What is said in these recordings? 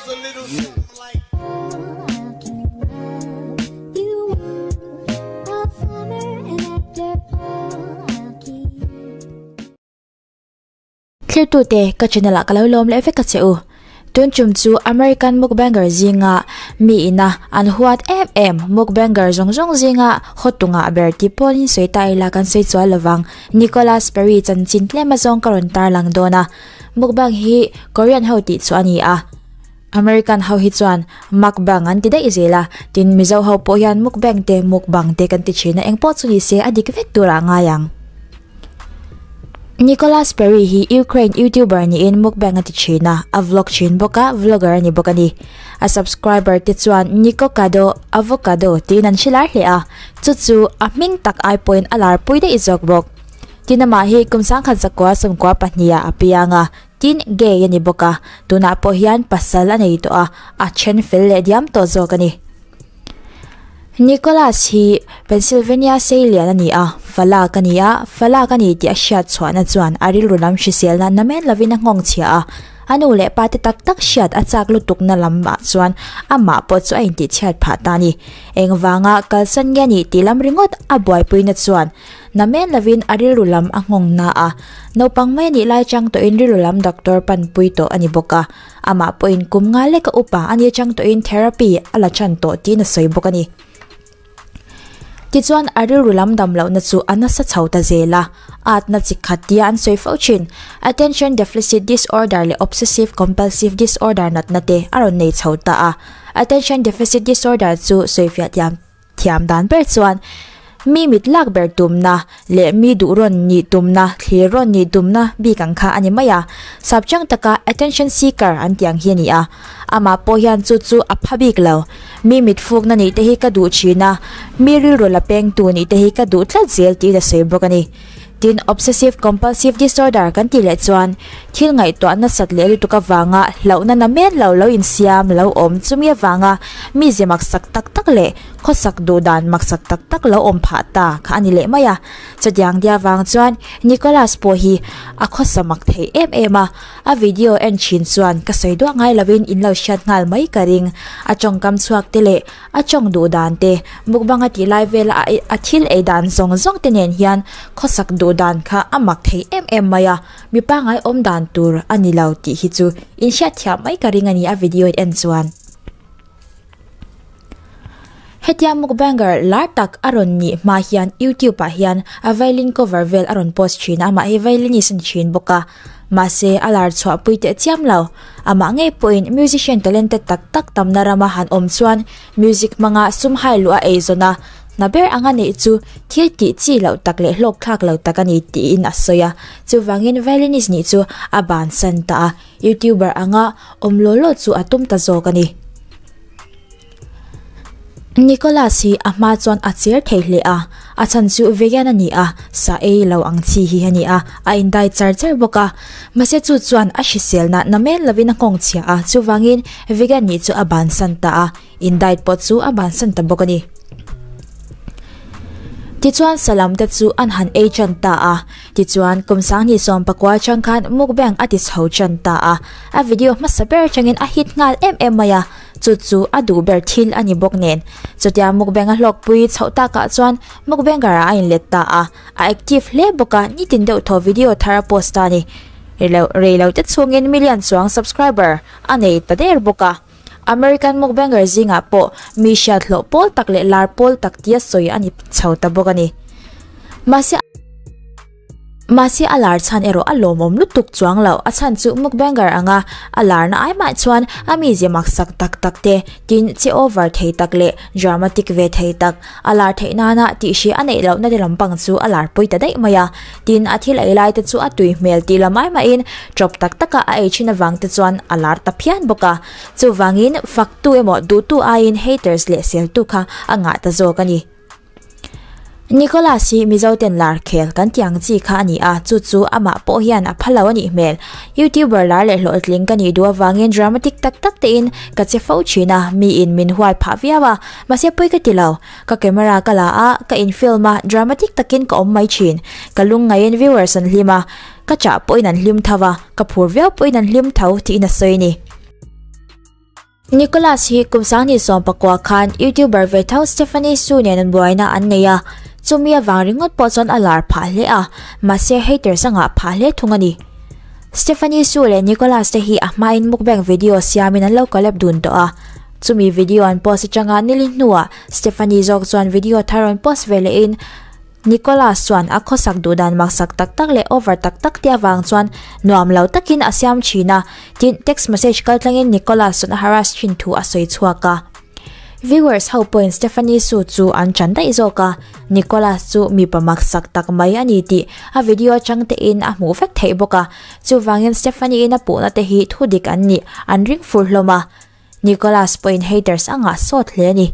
goes a little something like. Thirtute ka channel ah ka lo lawm leh vek a che u. Tun chum chu American mukbanger zinga mi ina an huat em em mukbanger zawng zawng zinga hawtunga ber tih pawhin sawi ta ila kan sawi chual lovang Nicholas Perry chanchin tlem azawng ka rawn tarlang dawn a. Mukbang hi Korean ho tih chu a ni a. American ho hi chuan mukbang an ti daih zel a, tin Mizo ho pawh hian mukbang te mukbang te kan ti thin a, engpawh chu ni se a dik vek turah a ngai ang. Nicholas Perry hi Ukraine YouTuber niin mukbang a ti thin a, a vlog thin bawk a, vlogger a ni bawk a ni. A subscriber te chuan Nikocado Avocado tiin an hre lar hle a, chu chu a hming tak ai pawhin a lar pui daih zawk bawk. Tin amah hi kum 1994 ah a piang a, tin gay a ni bawk a, tunah pawh hian pasal a nei tawh a, a then fel leh diam tawh zawk a ni. Nicholas hi Pennsylvania seilian a ni a, falak a ni a, falak a ni tih a hriat chhuahna chuan a rilru lam hriselna namen lovin a nghawng chhia a, a nu leh pa te tak tak hriat a chak lutukna lamah chuan amah pawh chu a intihchhiat phah ta a ni. Engvanga kalsan nge a nih tih lam ringawt a buaipuina chuan namen lovin a rilru lam a nghawng na a, naupang mai a nih lai chang tawhin rilru lam doctor panpui tawh a ni bawk a. Amah pawhin kum nga leka upa a ni atang tawhin therapy a la chan tawh tiin a sawi bawk a ni. Tichuan a rilru lam dam lohna chu a nasa chho ta zel a, atna chi khat tia an sawi fo thin. Attention Deficit Disorder leh Obsessive Compulsive Disorder natna te a rawn nei chho ta a. Attention Deficit Disorder chu sawifiah thiam Thiam dan ber chuan mi mit lak ber tumna leh mi duh rawn nih tumna, thlir rawn nih tumna bik ang kha a ni mai a. Sapchang taka attention seeker an tih ang hi a ni a. Amah pawh hian chu chu a pha bik lo. Mi mit fukna nih te hi ka duh thin a, mi rilru la pengtu nih te hi ka duh tlat zel tiin a sawi bawk a ni. Tin, obsessive compulsive disorder kan tih leh chuan thil ngaihtuah nasat leh lutuk avanga hlauhna na men lo lo insiam lo awm chumi avanga mize maksak tak tak leh khawsak duh dan maksak tak tak lo awm phah ta kha a ni leh mai a. Chutiang dia vang chuan Nicholas pawh hi a khawsa mak thei em em a, A video en thin chuan ka sawi duah ngai lovin in lo hriat nghal mai ka ring. A tawngkam chhuak te leh a tawng duh dan te, mukbang a tih lai vela a a thil ei dan zawng zawng te nen hian khawsak duh dan kha a mak thei em em mai a, mi pangngai awm dan tur a ni lo tih hi chu in hriat thiam mai ka ring a ni a video en chuan. Hetia mukbanger lar tak a rawn nih hma hian youtube ah hian a violin cover vel a rawn post thin a, amah hi violinist a ni thin bawk a, mahse a lar chhuah pui teh chiam lo. Amah ngei pawhin musician talented tak tak tamna rama han awm chuan music hmanga sum hai luh a eizawn a, hna ber anga neih chu thil tih chi loh tak leh hlawk thlak lo tak a ni tiin a sawi a, chuvangin violinist nih chu a bansan ta a. Youtuber anga awm law law chu a tum ta zawk a ni. Nicholas hi a hma chuan a cher thei hle a, a chhan chu vegan a ni a, sa ei lo ang chi hi a ni a, a indai char char bawk a. Mahse chu chuan a hriselna namen lovin a nghawng chhia a, chuvangin vegan nih chu a bansan ta a, indai pawh chu a bansan ta bawk a ni. Tichuan salam te chu an han ei tan ta a, tichuan kum sanghnih sawmpakua atang khan mukbang a ti chho tan ta a, a video hmasa ber atangin a hit nghal em em mai a, chu chu a duh ber thil a ni bawk nen. Chutia mukbang a hlawkpui chhoh takah chuan mukbanger ah a inlet ta a, a active hle bawk a, nitin deuh thaw video thar a post ta a ni. Reilo te chhungin million chuang subscriber a nei ta der bawk a. American mukbanger zingah pawh mi hriat hlawh pawl tak leh lar pawl tak tia sawi a ni chho ta bawk a ni. Mahse mahse a lar chhan erawh a lawmawm lutuk chuang lo. A chhan chu mukbanger anga a larna ai mah chuan a mizia maksak tak tak te tin che over thei tak leh dramatic ve thei tak a lar theih nana tih hri a neih lohna te lampang chu a lar pui ta daih mai a. Tin, a thil ei lai te chu a tui hmel tih la mai maiin chawp tak taka a ei thin avang te chuan a lar ta phian bawk a. Chuvangin faktu emaw duhtu aiin haters leh seltu kha a ngah ta zawk a ni. Nicholas hi Mizo ten lar khel kan tih ang chi kha a ni a, chu chu amah pawh hian a pha lo a nih hmel. Youtuber lar leh hlawhtling ka nih duh avangin dramatic tak tak tein ka che fo thin a, miin min huat phah viau a, mahse pawi ka ti lo. Ka camera ka la a, ka in film a, dramatic takin ka awm mai thin. Ka lungngaiin viewers an hlim a, ka chah pawhin an hlim tho a, ka phur viau pawhin an hlim tho tiin a sawi a ni. Nicholas hi kum 2019 khan YouTuber ve tho Stephanie Su nen an buaina an nei a, chumi avang ringawt pawh chuan a lar phah hle a, mahse haters a ngah phah hle thung a ni. Stephanie Su leh Nicholas te hi a hmain mukbang video siamin an lo collab dun tawh a, chumi video an post atanga nili hnuah Stephanie zawk chuan video thar rawn post ve lehin Nicholas chuan a khawsak duh dan maksak tak tak leh over tak tak te avang chuan nuam lo takin a siam thin a, tin text message kaltlangin Nicholas chuan a harass thin thu a sawi chhuak a. Viewers ho pawhin Stephanie Su chu an chan daih zawk a, Nicholas chu mipa maksak tak mai a ni tih a video atang tein a hmuh vek theih bawk a, chuvangin Stephanie in a puhna te hi thudik an nih an ring fur hlawm a, Nicholas pawhin haters a ngah sawt hle a ni.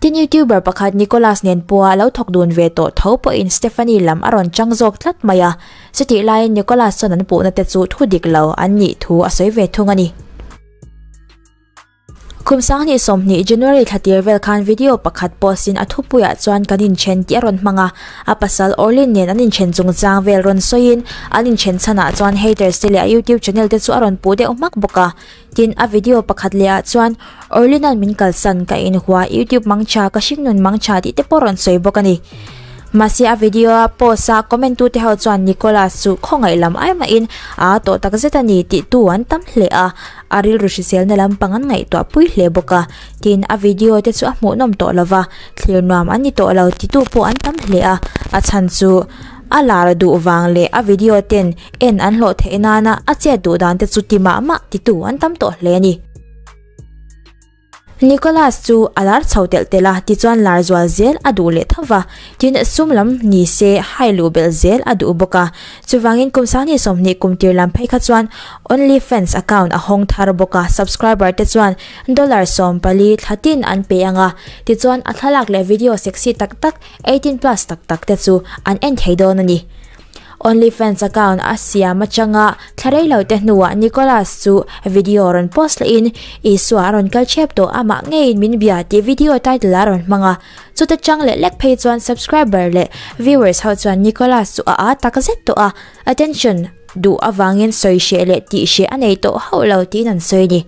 Tin YouTuber pakhat Nicholas nen pawha lo thawk dun ve tawh tho pawhin Stephanie lam a rawn chang zawk tlat mai a, chutih laiin Nicholas chuan an puhna te chu thu dik lo an nih thu a sawi ve thung a ni. Kum 2020 January thla tir vel khan video pakhat post in a thupuiah chuan kan inthen tih a rawn hmang a, a pasal Orlin nen an inthen chungchang vel rawn sawiin an inthen chhanah chuan haters te leh a YouTube channel te chu a rawn puh deuh hmak bawk a. Tin, a video pakhat leh ah chuan Orlin-a'n min kalsan ka inhua YouTube mangtha ka hringnun mangtha tih te pawh rawn sawi bawk a ni. Mahse a video a post a comment tu te ho chuan Nicholas chu khawngaih lam ai mahin a tawh tak zet a ni tih tu an tam hle a, a rilru hriselna lampang an ngaihtuah pui hle bawk a. Tin, a video te chu a hmuhnawm tawh lova, thlir nuam an ni tawh lo ti tu pawh an tam hle a, a chhan chu a lar duh vang leh a video ten En an hlawh theih nana a chet duh dan te chu ti mah mah titu an tam tawh hle a ni. Nicholas chu a lar chho telh telh a, tichuan lar zual zel a duh leh tho va, tin sum lam ni se hai luh belh zel a duh bawk a. Chuvangin kum 2020 kum tir lam phei kha chuan OnlyFans account a hawng thar bawk a, subscriber te chuan dollar 14 thla tin an pe ang a, tichuan a thlalak leh video sexy tak tak 18 plus tak tak te chu an en thei dawn a ni. OnlyFans account a siam atanga thla rei lo te hnuah Nicholas chu video rawn post lehin Isua a rawn kal chep tawh amah ngeiin min bia tih video title a rawn hmang a, chuta chang leh lek phei chuan subscriber leh viewers ho chuan Nicholas chu a aa tak zet tawh a, attention duh avangin sawi hreh leh tih hreh a nei tawh hauh lo tiin an sawi a ni.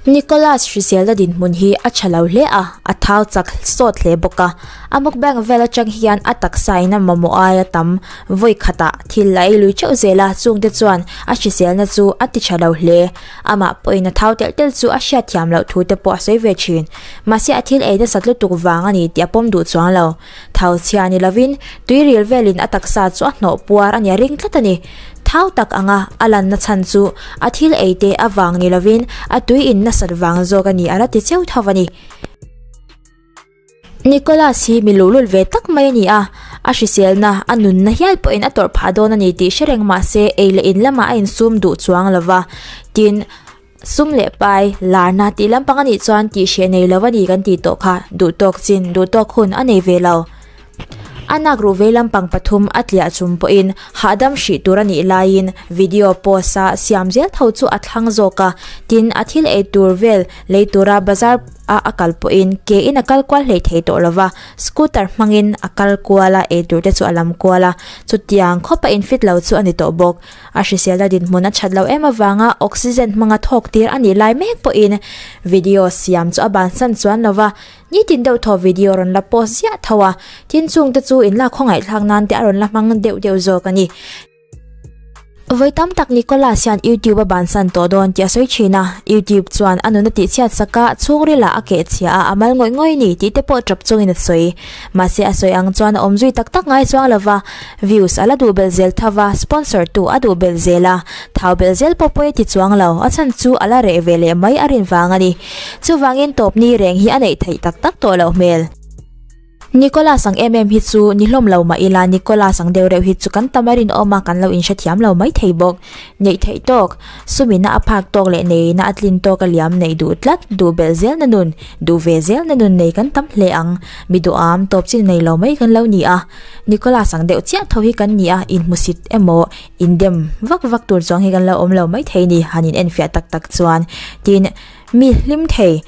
Nicholas hriselna dinhmun hi a tha lo hle a, a thau chak sawt hle bawk a. A mukbang vel atang hian a taksa in a mamawh aia tam vawi khatah thil a ei lui theuh zel a, chungte chuan a hriselna chu a ti tha lo hle. Amah pawhin a thau telh telh chu a hriat thiam loh thu te pawh a sawi ve thin. Mahse a thil ei nasat lutuk vang a ni tih a pawm duh chuang lo. Thau chhia ni lovin tuiril velin a taksa chu a hnawh puar a nia ring tlat a ni. Thau tak anga a lanna chhan chu a thil ei te avang ni lovin a tui in nasat vang zawk a ni a la ti cheu tho a ni. Nicholas hi mi luhlul ve tak mai a ni a, a hriselna, a nunna hial pawhin a tawrh phah dawn a ni tih hre reng mahse ei leh in lamah a insum duh chuang lova. Tin, sum leh pai, larna tih lampang a nih chuan tih hreh nei lo a ni kan tih tawh kha duhtawk chin, duhtawk hun a nei ve lo. A nak ruh vei lampang pathum a tliah chung pawhin hahdam hrih tur a nih laiin video post a siam zel tho chu a thlang zawk a, tin a thil ei tur vel lei tura bazar a a kal pawhin ke in a kal kual hlei thei tawh lova, scooter hmangin a kal kual a ei tur te chu a lam kual a, chutiang khawpa in fit lo chu a ni tawh bawk. A hriselna dinhmun a that lo em avanga oxygen hmanga thawk tir a nih lai mek pawhin video siam chu a bansan chuan lova, Nitin deuh thaw video rawn la post ziah tho a, tin chung te chu inlak khawngaihthlak nan te a rawn la hmang deuh deuh zawk a ni. Vawi tam tak Nicholas hian YouTube a bansan tawh dawn tih a sawi thin a, YouTube chuan a nun a tihchhiat sak a, chhungril ah a keh chhia a, a mal ngawih ngawih ni tih te pawh tawp chungin a sawi. Mahse a sawi ang chuan a awm zui tak tak ngai chuang lova, views a la duh belh zel tho va, sponsor tu a duh belh zel a, thau belh zel pawh pawi a ti chuang lo, a chhan chu a la reh ve leh mai a rin vang a ni. Chuvangin tawp ni reng hi a neih theih tak tak tawh loh hmel. Nicholas ang em em hi chu ni hlawm lo mah ila Nicholas ang deuh reuh hi chu kan tam a rinawm a kan lo inhrethiam lo mai thei bawk. Neih theih tawk, sumina a phak tawk leh neina a tlin tawk a liam neih duh tlat, duh belh zelna nun, duh ve zelna nun nei kan tam hle ang. Mi duham tawp chin nei lo mai kan lo ni a. Nicholas ang deuh chiah tho hi kan ni a, inhmusit emaw Indem vak vak tur chuang hi kan lo awm lo mai thei ni han in enfiah tak tak chuan tin mi hlim thei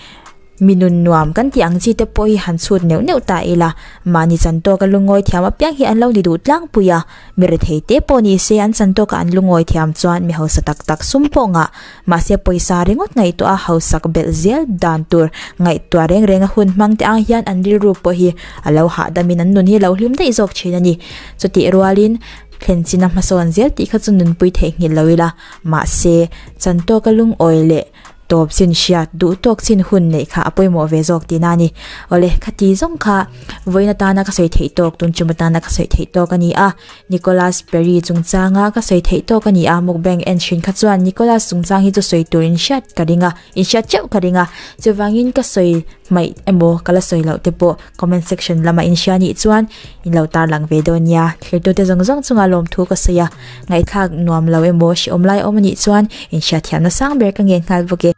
Mi nun nuam kan tih ang chi te pawh hi han chhut neuh neuh ta ila, mahni chan tawka lungawi thiam apiang hi an lo ni duh tlangpui a, mi rethei te pawh ni se an chan tawka an lungawi thiam chuan mi hausa tak tak sum pawh ngah mahse pawisa ringawt ngaihtuah a hausak belh zel dan tur ngaihtuah reng reng a hun hmang te ang hian an rilru pawh hi a lo hahdamin an nun hi a lo hlim daih zawk thin a ni. Chutih rualin thlen chin a hmasawn zel tih kha chu nunpui theihnghilh lo ila, mahse chan tawka lungawi leh Tawp chin hriat duh tawk chin hun neih kha a pawimawh ve zawk tihna a ni. Awle, khati zawng kha vawiin atana ka sawi theih tawk, tun tum atana ka sawi theih tawk a ni a. Nicholas Perry chungchanga ka sawi theih tawk a ni a, mukbang en thin kha chuan Nicholas chungchang hi chu sawi tur in hriat ka ring a, in hriat teuh ka ring a. Chuvangin ka sawi hmaih emaw ka la sawi loh te pawh comment section lamah in hria nih chuan in lo tarlang ve dawn nia. Thirtute zawng zawng chunga lawmthu ka sawi a, ngaihthlak nuam lo emaw hrehawm lai awm a nih chuan in hriatthiamna sang ber ka ngen nghal bawk e.